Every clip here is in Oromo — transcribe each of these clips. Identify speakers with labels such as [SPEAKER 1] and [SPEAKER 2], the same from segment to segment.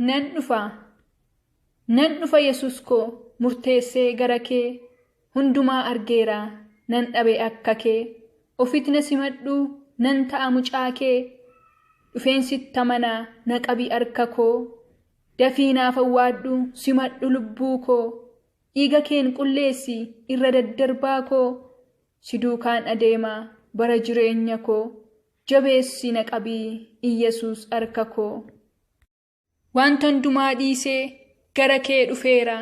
[SPEAKER 1] Nan dhufa, nan dhufa Yesus koo murteessee gara kee, hundumaa argeera nan dhabe akka kee, ofit na simadhu nan ta'a mucaa kee, dhufeen sitti amana na qabi harka koo, dafii naaf awwaadhu simadhu lubbuu koo, dhiiga keen qulleessi irra daddarbaa koo, si duukaan adeema bara jireenya koo, jabeessi na qabi Iyyasuus harka koo. Wanta hundumaa dhiisee gara kee dhufeera,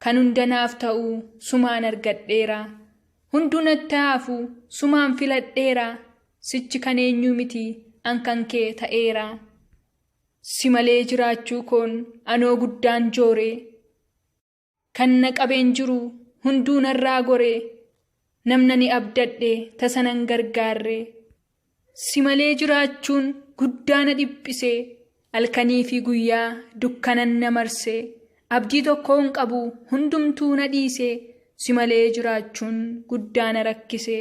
[SPEAKER 1] kan hunda naaf ta'u sumaan argadheera. Hunduu natti hafu sumaan filadheera, sichi kan eenyuu miti an kan kee ta'eera. Si malee jiraachuu koon anoo guddaan joore, kan na qabeen jiru hunduu narraa gore, namna ni abdadhe tasa nan gargaarre. Si malee jiraachuun guddaa na dhiphise, halkanii fi guyyaa dukkanan na marse, abdii tokko hin qabu hundumtuu na dhiise, si malee jiraachuun guddaa na rakkise.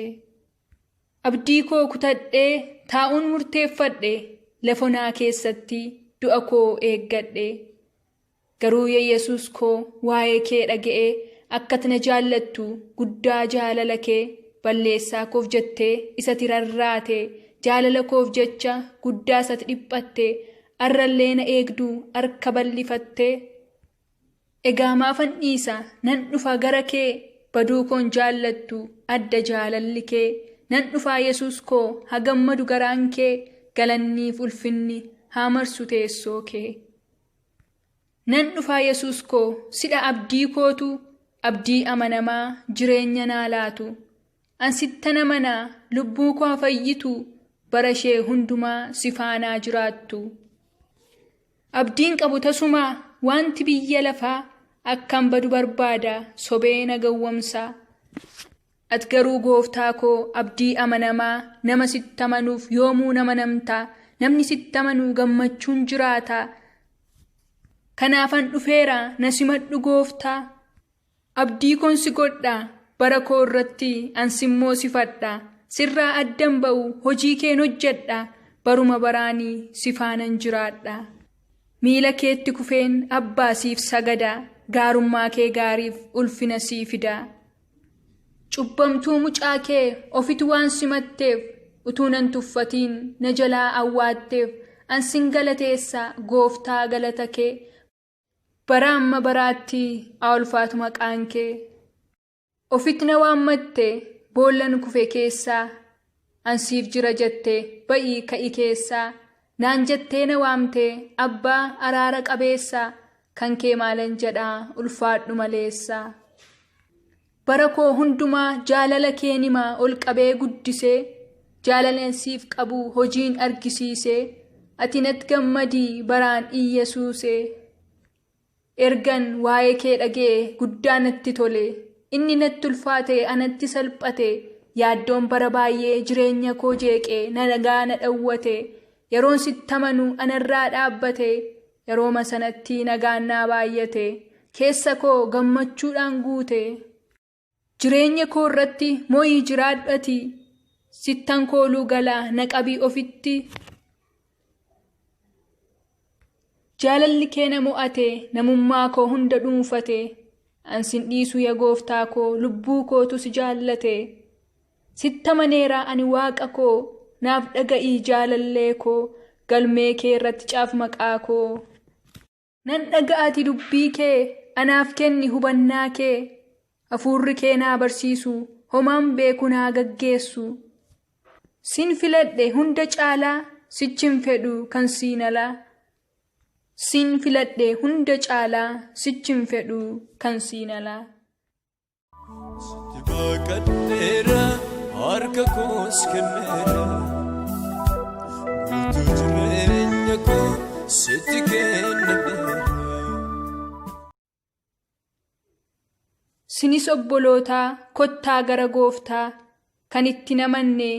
[SPEAKER 1] Abdii koo kutadhee taa'uun murteeffadhe, lafa onaa keessatti du'a koo eeggadhe. Garuu yaa Yesuus koo waa'ee kee dhaga'ee akka ati na jaallattu guddaa jaalala kee balleessaa koof jettee isati rarraate, jaalala koof jecha guddaa isati dhiphatte, arrallee na eegdu harka bal'ifatte. Egaa maafan dhiisa nan dhufa gara kee, baduu koon jaallattu adda jaalalli kee, nan dhufaa Yesuus koo haa gammadu garaan kee, galanniif ulfinni haa marsu teessoo kee. Nan dhufaa Yesuus koo sidha abdii kootu, abdii amanamaa jireenya naa laatu. An sittan amanaa lubbuu koo haa fayyitu, bara ishee hundumaa si faanaa jiraattu. Abdiin qabu tasumaa wanti biyya lafaa akkan badu barbaada sobee na gowwomsa. Ati garuu gooftaa koo abdii amanamaa nama sitti amanuuf yoomuu nama namta, namni sitti amanu gammachuun jiraata. Kanaafan dhufeera na simadhu gooftaa. Abdii koon si godha bara koo irratti an simmoo sifadha, sirraa addan ba'u hojii keen hojjedha, baruma baraanii si faanan jiraadha. Miila keetti kufeen abbaa siif sagada, gaarummaa kee gaariif ulfina sii fida. Cubbamtuu mucaa kee ofitu waan simatteef, utuu nan tuffatiin na jalaa awwaatteef, an sin galateessa gooftaa galata kee, bara amma baraatti haa ulfaatu maqaan kee. Ofitti na waammatte boollan kufe keessaa, an siif jira jette ba'ii ka'i keessaa, naan jettee na waamte abbaa araara qabeessa, kan kee maalan jedhaa ulfaadhu maleessa. Bara koo hundumaa jaalala keen himaa ol qabee guddisee, jaalala siif qabu hojiin argisiisee, ati natti gammadii baraan Iyyasuusee. Ergan waa'ee kee dhaga'e guddaa natti tole, inni natti ulfaate anatti salphate, yaaddoon bara baay'ee jireenya koo jeeqe na nagaa na dhawwate, yeroon sitti amanu anarraa dhaabbate, yerooma sanatti nagaan naa baay'ate, keessa koo gammachuudhaan guute. Jireenya koo irratti mo'ii jiraadhu ati, sittan kooluu galaa na qabii ofitti. Jaalalli kee na mo'ate, namummaa koo hunda dhuunfate, an sin dhiisu ya gooftaa koo lubbuu kootu si jaallate. Sitti amaneera ani waaqa koo, naaf dhaga'ii jaalallee koo, galmee kee irratti caaf maqaa koo. Nan dhaga'ati dubbii kee, anaaf kenni hubannaa kee, hafuurri kee naa barsiisu, homaan beeku naa gaggeessu. Sin filadhe hunda caalaa, sichin fedhu kan siin alaa. Sin filadhe hunda caalaa, sichin fedhu kan siin alaa.
[SPEAKER 2] Sitti baqadheera harka koos kenneera, guutuu jireenya koo sitti kennadheera.
[SPEAKER 1] Sinis obbolootaa kottaa gara gooftaa, kan itti namanne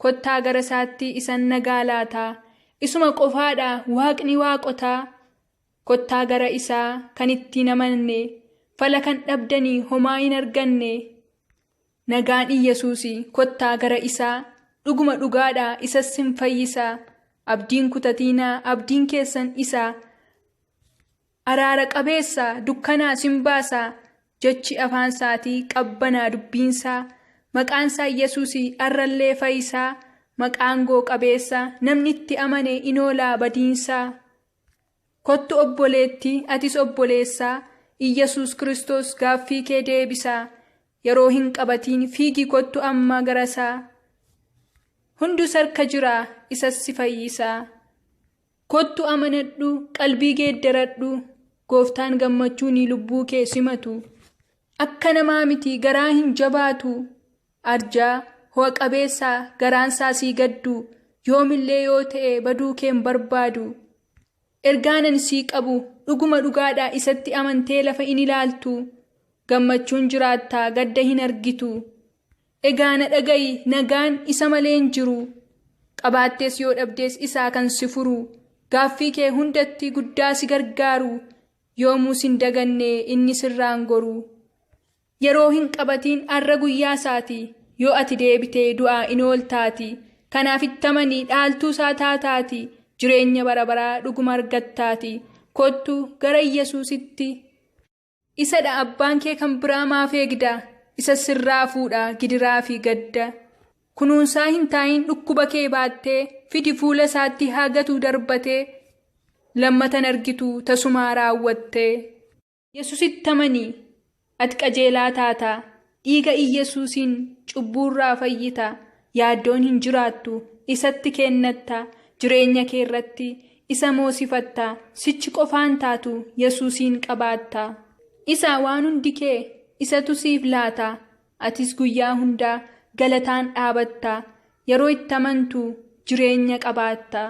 [SPEAKER 1] kottaa gara isaatti isan nagaa laataa, isuma qofaadha waaqni waaqotaa, kottaa gara isaa kan itti namanne, fala kan dhabdanii homaa hin arganne. Nagaan Iyyasuusi kottaa gara isaa, dhuguma dhugaadha isas sin fayyisaa, abdiin kutatiinaa abdiin keessan isaa. Araara qabeessa dukkanaa sin baasa jechi afaan isaatii qabbanaa dubbiinsaa maqaansaa Yesuus arrallee fayyisaa maqaan goo qabeessa namni itti amane inoolaa badiinsaa. Kottu obboleettii atis obboleessaa Iyyasuus Kiristoos gaaffii kee deebisaa yeroo hin qabatiin fiigi kottu amma garasaa. Hundus harka jiraa isas si fayyisaa. Kottu amanadhu qalbii geeddaradhu gooftaan gammachuun lubbuu kee simatu. Akka namaa miti garaa hin jabaatu arjaa ho'a qabeessaa garaansaa sii gaddu yoomillee yoo ta'e baduu kee hin barbaadu. Ergaanan sii qabu dhuguma dhugaadhaa isatti amantee lafa in ilaaltu gammachuun jiraattaa gadda hin argitu. Egaa na dhaga'i nagaan isa malee hin jiru. Qabaattees yoo dhabdees isaa kan si furu gaaffii kee hundatti guddaa si gargaaru yoomuu sin daganne inni sirraan goru. Yeroo hin qabatiin arra guyyaa isaati yoo ati deebitee du'aa in ooltaati. Kanaaf itti amanii dhaaltuu isaa taataati jireenya bara baraa dhuguma argattaati. Kottu gara Yesuusitti. Isadha abbaan kee kan biraa maaf eegda isa sirraa fuudha gidiraa fi gadda. Kunuunsaa hin taa'iin dhukkuba kee baattee fidi fuula isaatti haa gatuu darbatee lammatan argitu tasumaa raawwattee. Yesuusitti amanii ati qajeelaa taata dhiiga Iyyasuusiin cubbuurraa fayyita yaaddoon hin jiraattu isatti kennatta jireenya kee irratti isa moosifatta sichi qofaan taatu Yesuusiin qabaatta. Isa waan hundi kee isatu siif laata atis guyyaa hundaa galataan dhaabatta yeroo itti amantu jireenya qabaatta.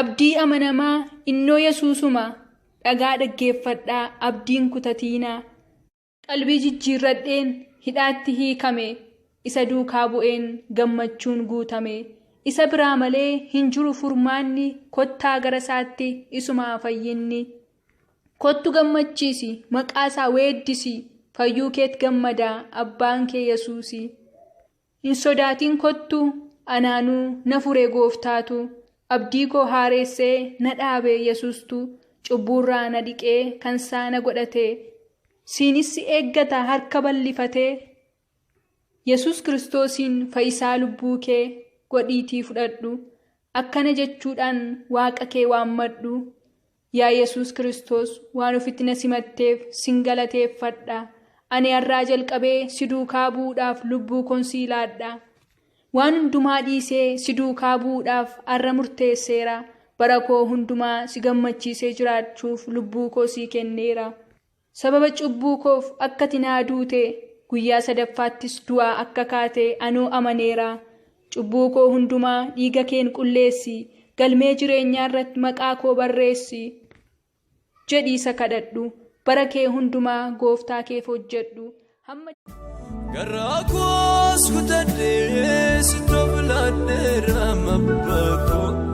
[SPEAKER 1] Abdii amanamaa innoo Yesuusuma dhagaa dhaggeeffadhaa abdiin kutatiinaa. Qalbii jijjiirradheen hidhaatti hiikame isa duukaa bu'een gammachuun guutame isa biraa malee hin jiru furmaanni kottaa gara isaatti isumaa fayyinni. Kottu gammachiisi maqaa isaa weeddisi fayyuu keet gammadaa abbaan kee Yesuusi. Hin sodaatin kottu anaanuu na fure gooftaatu abdii koo haareessee na dhaabe Yesuustu cubbuurraa na dhiqee kan isaa na godhate. Siinis si eeggata harka bal'ifatee. Yesuus Kiristoosiin fayyisaa lubbuu kee godhiitii fudhadhu. Akkana jechuudhaan waaqa kee waammadhu. Yaa Yesuus Kiristoos waan ofitti na simatteef sin galateeffadha. Ani har'aa jalqabee si duukaa bu'uudhaaf lubbuu koon sii laadha. Waan hundumaa dhiisee si duukaa bu'uudhaaf har'a murteesseera. Bara koo hundumaa si gammachiisee jiraachuuf lubbuu koo sii kenneera. Sababa cubbuu koof akka ati naa duute guyyaa sadaffaattis du'aa akka kaate anoo amaneera. Cubbuu koo hundumaa dhiiga keen qulleessi. Galmee jireenyaa irratti maqaa koo barreessi. Jedhii isa kadhadhu. Bara kee hundumaa gooftaa keef hojjedhu. Hamma
[SPEAKER 2] Garaa koos kutadhee sitti of laadheera abbaa koo.